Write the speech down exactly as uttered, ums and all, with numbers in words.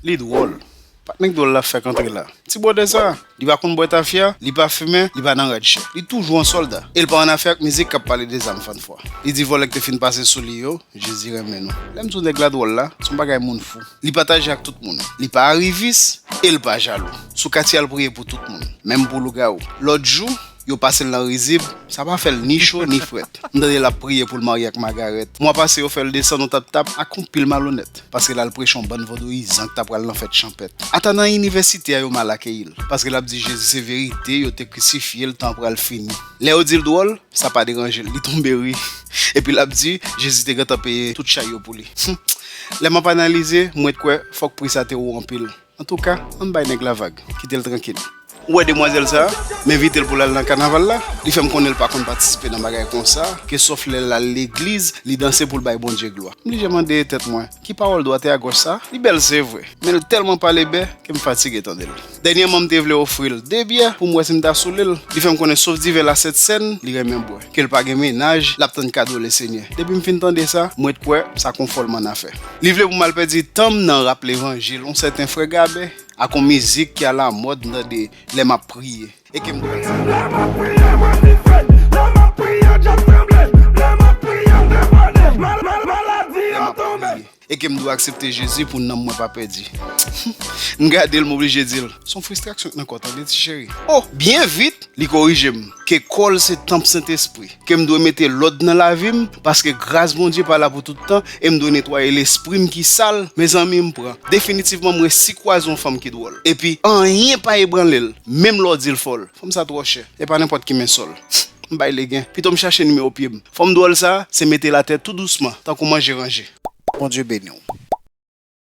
Li dwòl. Pa t menm dwòl l ap fè k antre la. Ti bwòdè sa, li pa konn bwè tafya, li pa fimen, li pa nan rad chè. Li toujou an sòlda. E l pa annafè ak mizik k ap pale de zam fann fwa. Li di vòlè k te fin pase sou li yo, Jezi renmen nou. Lè m di w nèg la dwòl la, se yon bagay moun fou. Li pataje ak tout moun. Li pa arivis, e l pa jalou. Sou katye a l priye pou tout moun. Menm pou lougawou. Lòt jou, yo pase l nan rizib, sa pa fè l ni cho ni frèt. M tande l ap priye pou l marye ak Magarèt. Mwa pase yo fè l desann yon tap tap ak yon pil malonèt. Paske l al preche yon bann vodouyizan k ta pral nan fèt chanpèt. Ata nan inivèsite a yo mal akeyi l. Paske l ap di Jezi se verite, yo te krisifye l, tan an pral fini. Lè yo di l dwòl, sa pa deranje l, li tonbe ri. Epi l ap di Jezi te gentan peye tout chay yo pou li. Hum. Lè m ap analize, m ret kwè fòk pri sa te wo anpil. Antouka, ann bay nèg la vag, kite l trankil. Ou wè demwazèl sa a? M envite l pou l al nan kanaval la. Li fè m konnen l pa konn patisipe nan bagay konsa, ke sòf lè l al legliz, li danse pou l bay Bondye glwa. M blije mande tèt mwen, ki pawòl dwat e agòch sa a? Li bèl se vre, men l tèlman pale bè ke m fatige tande l. Dènyèman, m te vle ofri l de byè pou m wè si m ta soule l. Li fè m konnen sòf divè la Sent Sèn, li renmen bwè. Ke l pa gen mennaj, l ap tann kado Lesenyè. Depi m fin tande sa, m ret kwè sa k on fòl m annafè. Li vle pou m al pèdi tan m nan rap levanjil, on sèten frè Gabè, ak on mizik ki alamòd m tande lè m ap priye. E ke m dwe aksepte. Lè m ap priye, m ap priye, djab tranble. Lè m ap priye, m debòde. Mal, mal, maladi an tonbe. E ke m dwe aksepte Jezi pou nanm mwen pa pèdi. M gade l, m oblije di l, se yon fristrasyon k nan kò w tande, ti cheri. O, byen vit, li korije m, ke kò l se tanp Sentespri, ke m dwe mete lòd nan lavi m, paske gras Bondye pa la pou tout tan, e m dwe netwaye lespri m ki sal. Mezanmi, m pran. Definitivman, m resi kwaze yon fanm ki dwòl. Epi, anyen pa ebranle l, menm lè w di l fòl. Fanm sa twò chè. E pa nenpòt ki men sòl. M bay legen. Pito m chache nimewo pye m. Fanm dwòl sa, se mete l atè tou dousman, tankou manje ranje. Bondye beni w.